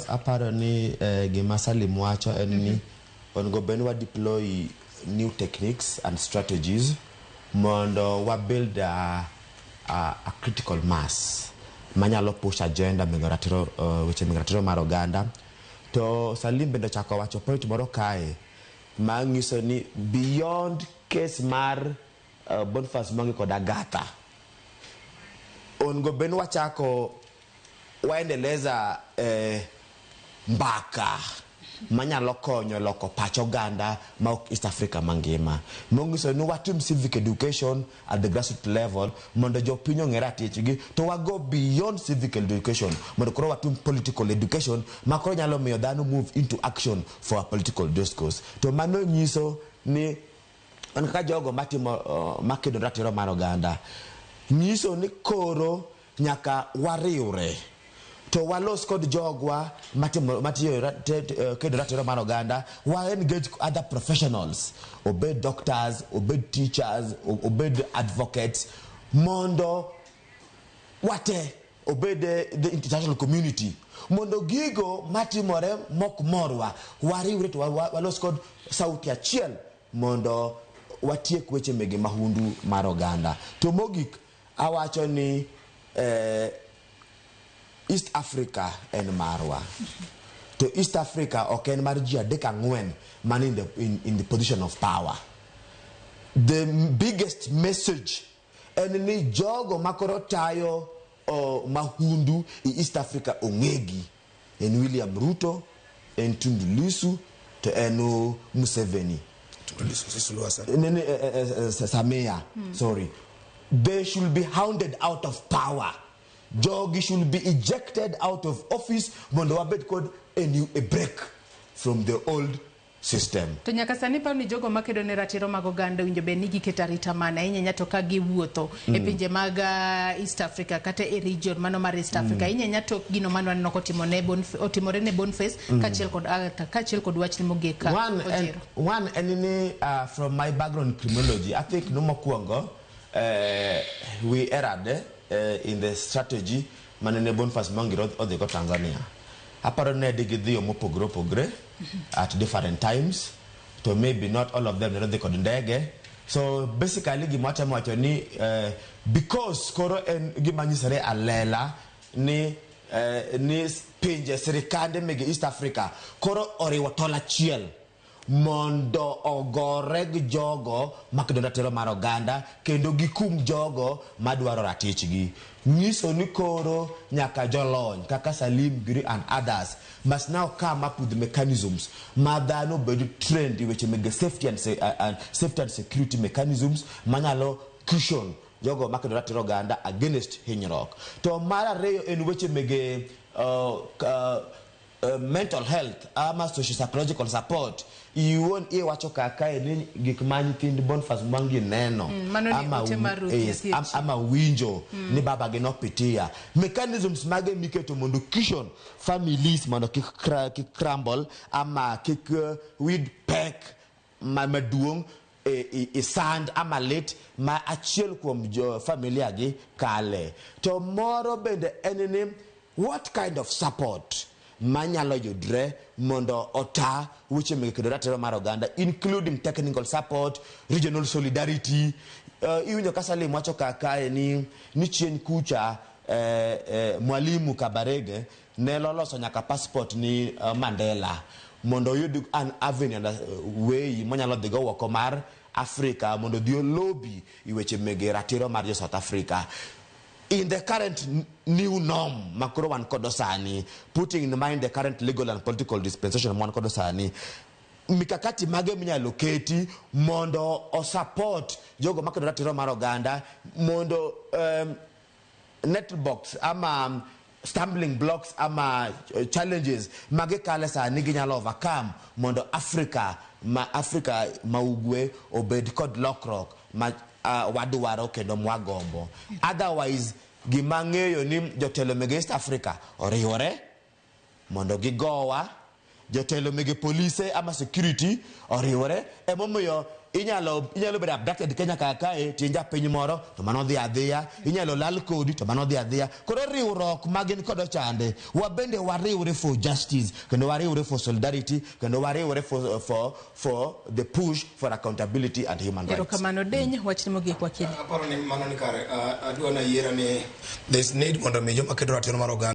Aparo ni gima Salim wacho en ni onego bed ni wa deploy new techniques and strategies mondo wa build a critical mass manyalo push agenda meg ratiro, weche meg ratiro mar oganda. To Salim bende ochako wacho point moro kae manyiso ni beyond case mar Boniface Mwangi kod Agatha, onego bed ni wachako waendeleza mbaka manyalo konyo loko pach oganda ma ok East Africa mangima. Monyiso ni watim civic education at the grassroots level mondo jopiny ong'e ratichgi, to wago beyond civic education mondo koro watim political education ma koro nyalo miyo dhano move into action for a political discourse. To mano nyiso ni wan kaka jogo matimo makedo ratiro mar oganda, nyiso ni koro nyaka wariwre to walos kod jogwa matimo matiyo kedo ratiro mar oganda, wa engage other professionals, obed doctors, obed teachers, obed advocates, mondo wate obed the international community, mondo gigo matimore mok morwa wariwre to walos kod sauti achiel mondo watiek weche mege mahundu mar oganda. To mogik awacho ni East Africa en marwa, to East Africa ok en mar ji adek ang'wen man in the position of power. The biggest message en ni jogo makoro tayo mahundu i East Africa ong'egi, en William Ruto, en Tundu Lissu, to en Museveni. Tundu Lissu, si Suluhu Hassan. Nene, Samia, sorry. They should be hounded out of power. Jogi should be ejected out of office mondo wabed kod a break from the old system. To nyaka sani paro ni jogo makedo ne ratiro mag oganda owinjo bed ni giketo arita mane ahinya ahinya to ka giwuotho e pinje mag East Africa kata e region mano mar East Africa, ahinya ahinya tok gino mane waneno kotimo ne otimore ne Boniface kaachiel kod Agatha, kaachiel kod wachni mogik ka One, en, Ojiro. One en ni from my background in criminology, I think no mokwongo we erred in the strategy mane ne Boniface Mwangi odhi go Tanzania. Aparo ne gidhiyo mopogore opogore at different times, to maybe not all of them ne odhi kod ndege. So basically gima watemo wacho ni because koro en gima nyisore alela ni pinje sirikande mege East Africa koro oriwo tol achiel mondo ogore gi jogo makedo ratiro mar oganda kendo gikum jogo madwaro ratichgi. Nyiso ni koro nyaka jolony kaka Salim Giri and others must now come up with mechanisms ma dhano bed trained e weche mege safety and security mechanisms manyalo cushion jogo makedo ratiro oganda against hinyruok. To mar ariyo en weche mege mental health ama socio psychological support. Iwuon iwacho kaka ni gik ma nyithind Boniface Mwangi neno Mano ni ote mar Ruth yes, Nyathi ama winjo ni baba gi nopitia mechanisms mage miketo mondo cushion families mondo kik crumble ama kik wid pek maduong' e sand ama lit ma achiel kuom jo familia gi kale. To moro bende en ni what kind of support manyalo yudre mondo ota weche mag kedo ratiro mar oganda, including technical support, regional solidarity. Iwinjo ka Salim wacho ka kae ni chien kucha Mwalimu Kabarege ne loloso nyaka passport ni Mandela mondo oyud an avenue and way monyalo dhigo oko mar Africa mondo odhi olobi i weche mege ratiro mar jo South Africa. In the current new norm makoro wan kodo sani, putting in mind the current legal and political dispensation ma wan kodo sani, mikakati mage minyalo keti mondo o support jogo makedo ratiro mar oganda mondo netbox ama stumbling blocks ama challenges magikale sani ginyalo overcome mondo Africa ma ugwe obed kod lokruok ma wadwaro kendo mwagombo. Otherwise gima ng'eyo ni jotelo mege East Africa oriwore mondo gigowa, jotelo mege polise ama security oriwore, emomiyo Inyalo bedo abducted Kenya ka kae to in japiny moro to mano dhi adhiya, inyalo lal kodi to mano dhi adhiya. Koro riwruok ma gin kod ochande, wabende wariwre for justice, kendo wariwre for solidarity, kendo wariwre for the push for accountability and human rights. Erokamano Deny, wachni mogik wakili. Aparo ni mano ni kare. Adwa na yiera ni there's need mondo mi joma kedo ratiro mar oganda